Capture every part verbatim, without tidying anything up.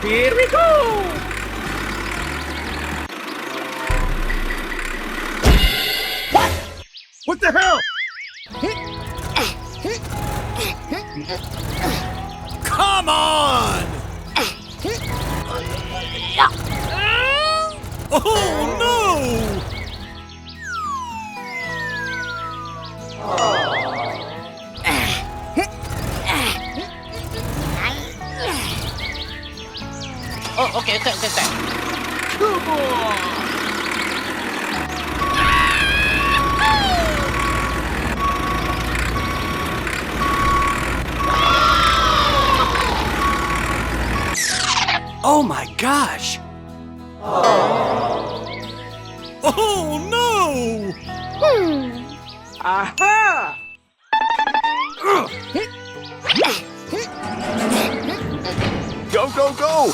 Here we go! What? What the hell? Come on! Oh, no! Oh, okay, okay, okay, okay. Come on! Oh my gosh! Oh no! Hmm. Aha! Go, go, go!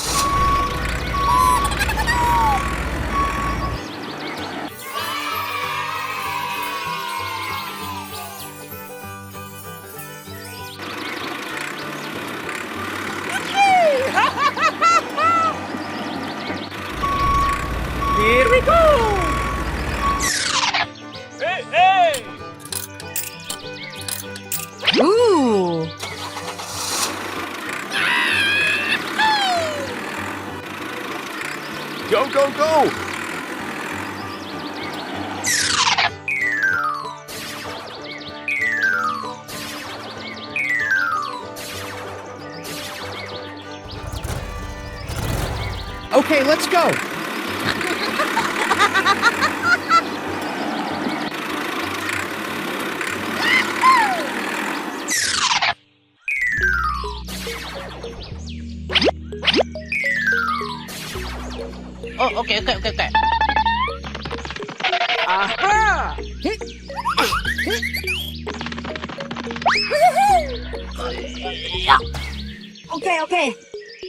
Here we go! Hey, hey! Ooh. Go, go, go! Okay, let's go. Oh, okay, okay, okay, okay. Aha! Okay, okay.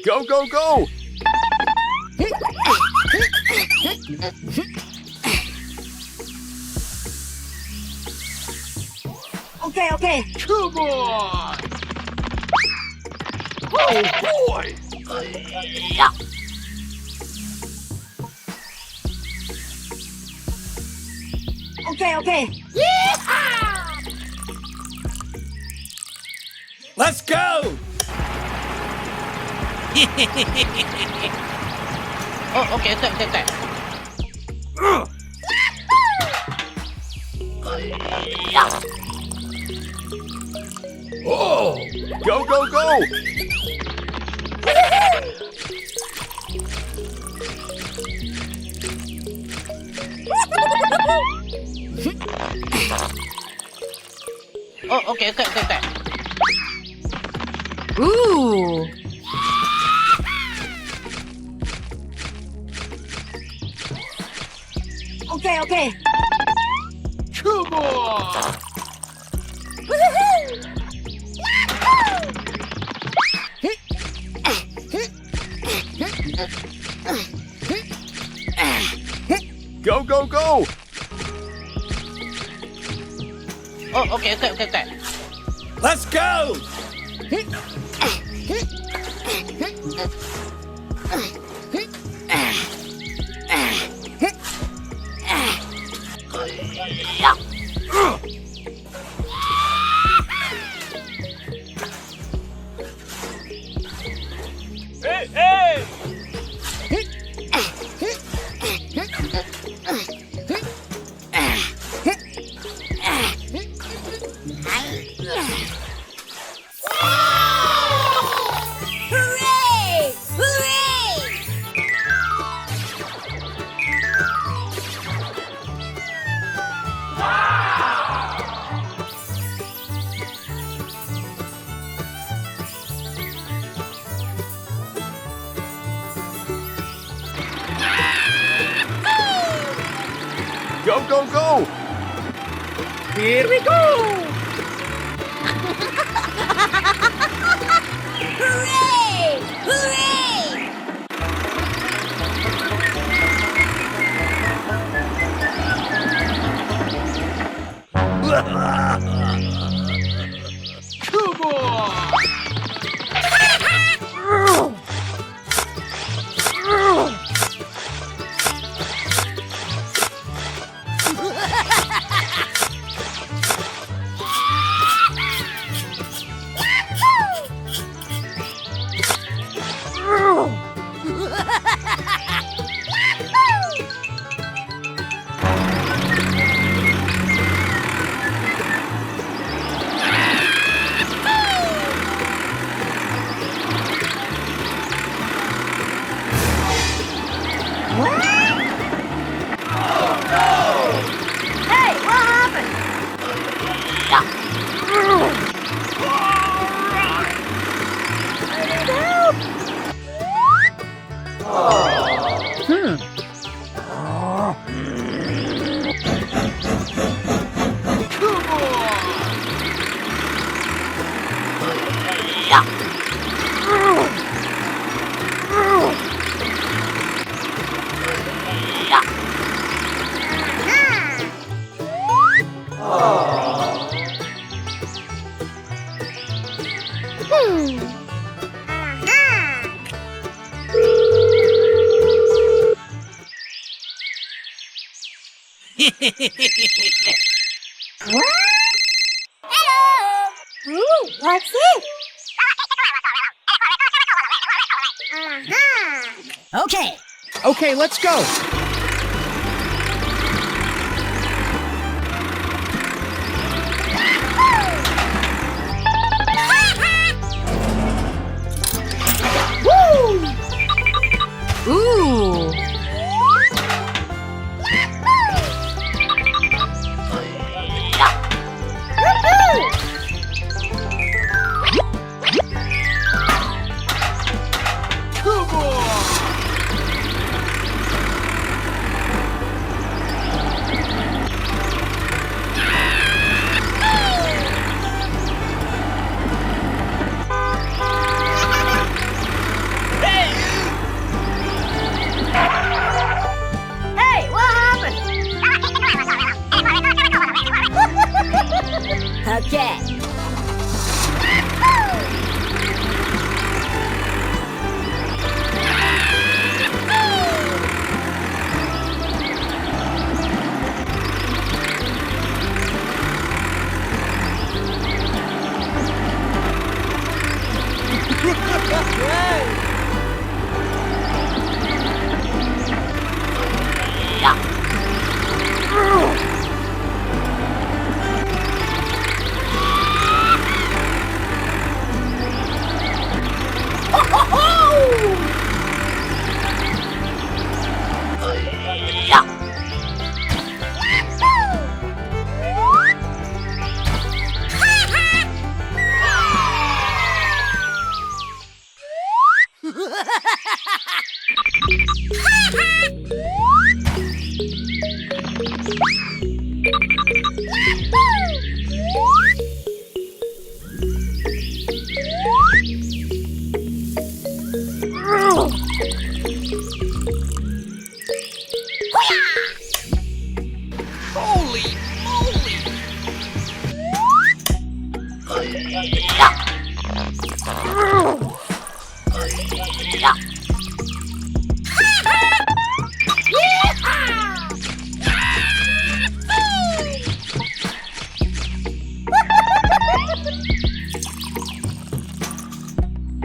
Go, go, go! Okay, okay. Come on! Oh, boy! Okay, okay. Yeehaw! Let's go! Oh, okay, okay, okay, okay. Oh, go, go, go! Oh, okay, okay, okay, okay. Ooh. Okay, okay. Come on! Go, go, go! Oh, okay, okay, okay, okay. Let's go! Hey, hey! Hooray! Hooray! Go, go, go! Here we go! Hooray! Hooray! Come on! Hello! Ooh, what's it? Uh-huh. Okay. Okay, let's go. Ooh. Hey, what happened? Okay. Holy moly!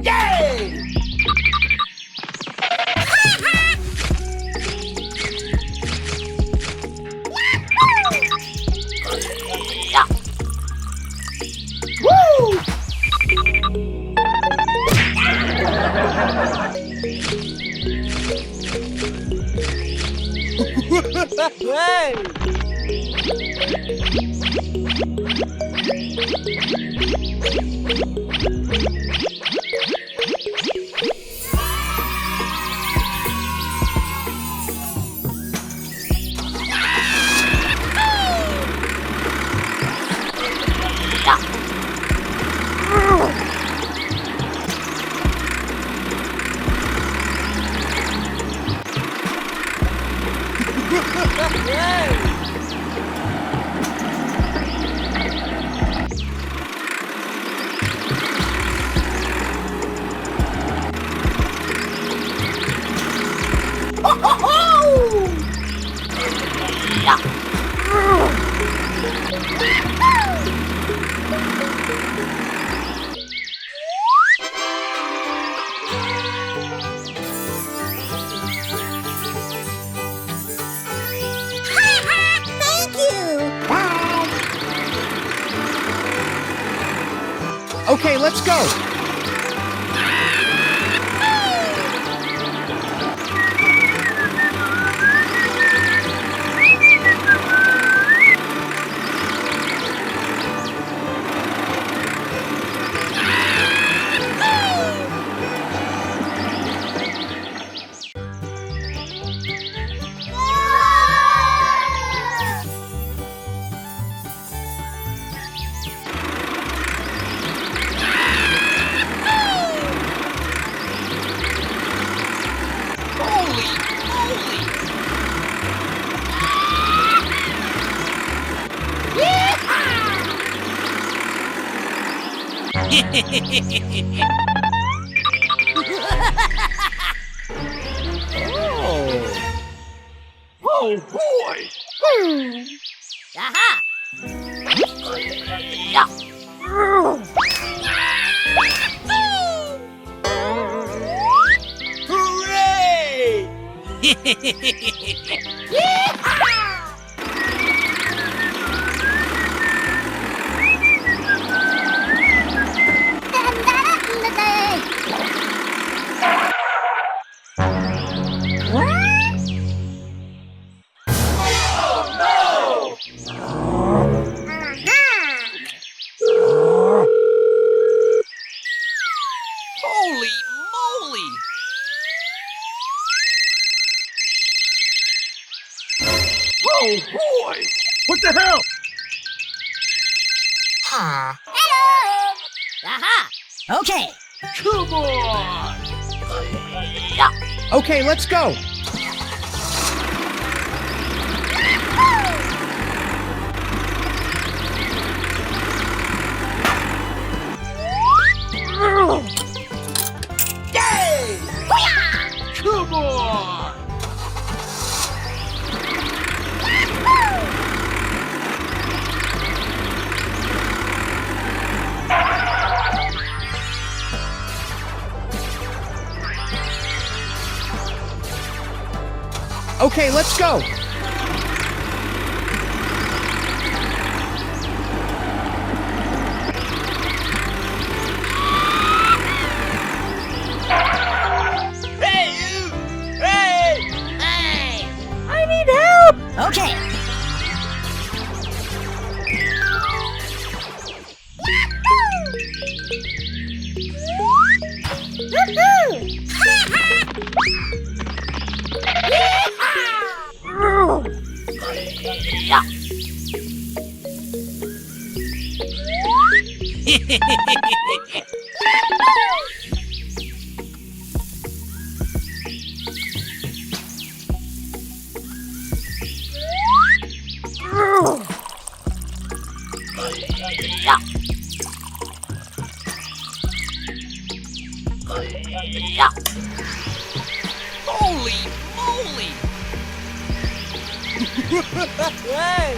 Yay! Hey! Thank you. Bye. Okay, let's go. Oh. Oh, boy! Aha! Yeah! Hooray! Yeehaw! Holy moly! Oh boy! What the hell? Huh? Hello! Aha! Okay. Come on! Yeah. Okay, let's go. Yay! Hoo-yah! Come on! Okay, let's go. Hey, you! Hey! Hey! I need help! Okay. Woohoo! Holy moly! Hey!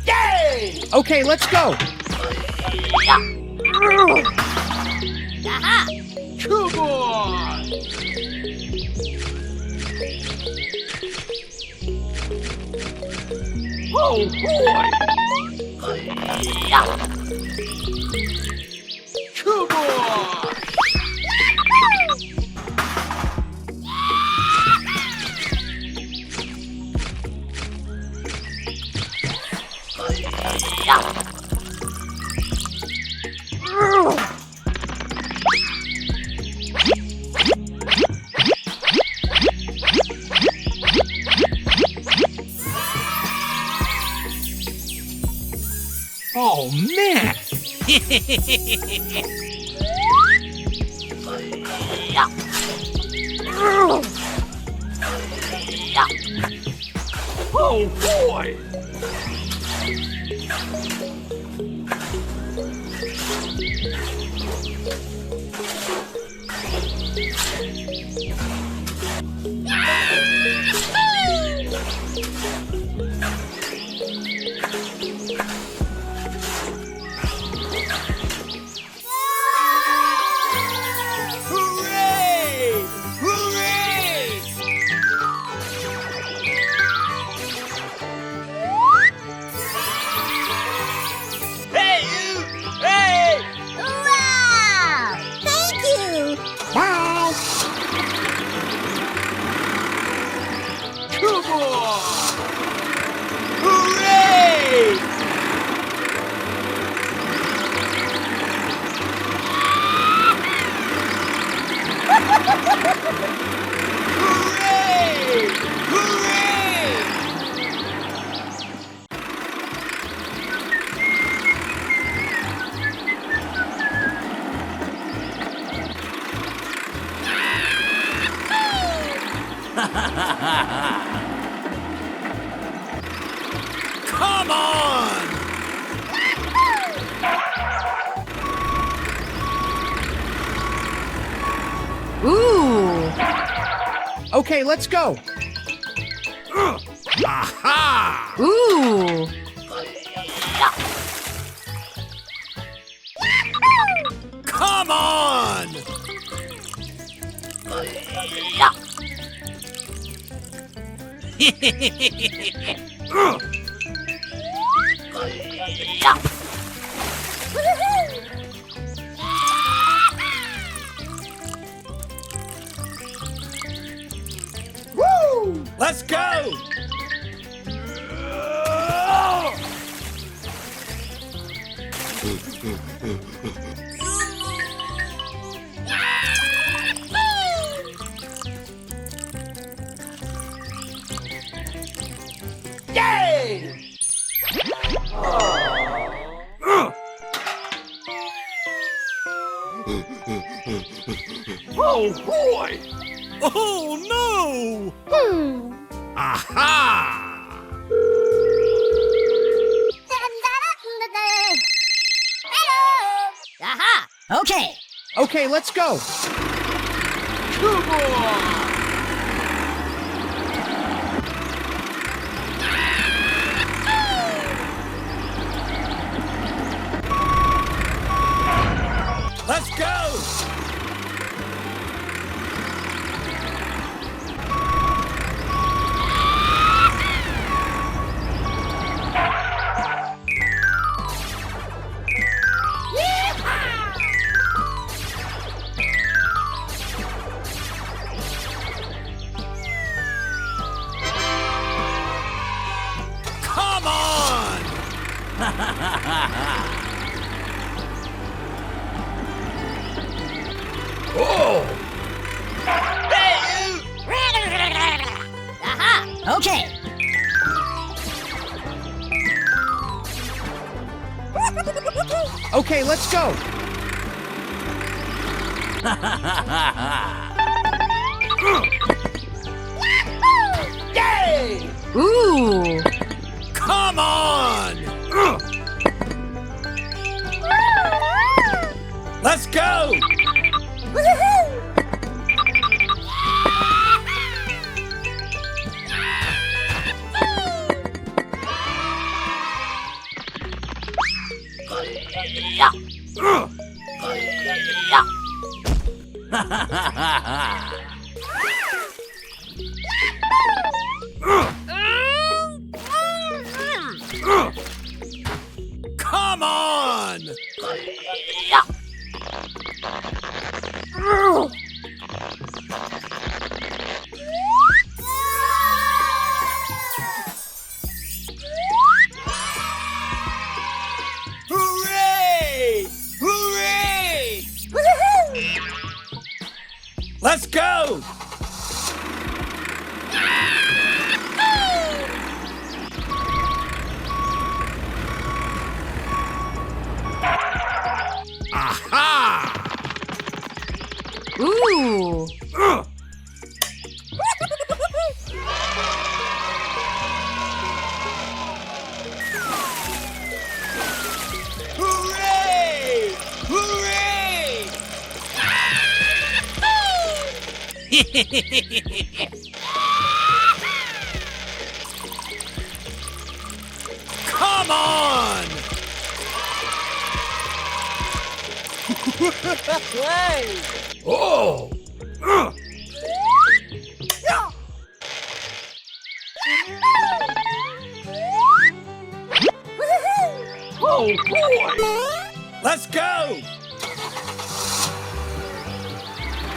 Yay! Okay, let's go. Aha! Come on! Oh boy! Come on! Oh, man! Oh, boy! Hooray! Hooray! Hey, you! Hey! Wow! Thank you! Bye! Come on! Ooh! Okay, let's go. Aha! Ooh! Come on! Woo! Let's go! Yay! Oh boy! Oh no! Hmm. Aha! Hello! Aha! Okay. Okay, let's go. Come on! Let's go! Come on! Oh! Aha! Okay. Okay, let's go. Yay! Ooh. Come on! Let's go! Come on! Hooray! Hooray! Woohoo! Let's go! Aha! Ooh! Hooray! Hooray! Come on! Hey! Oh! Oh, boy! Let's go!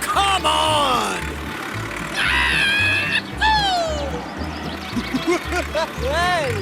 Come on! Hey!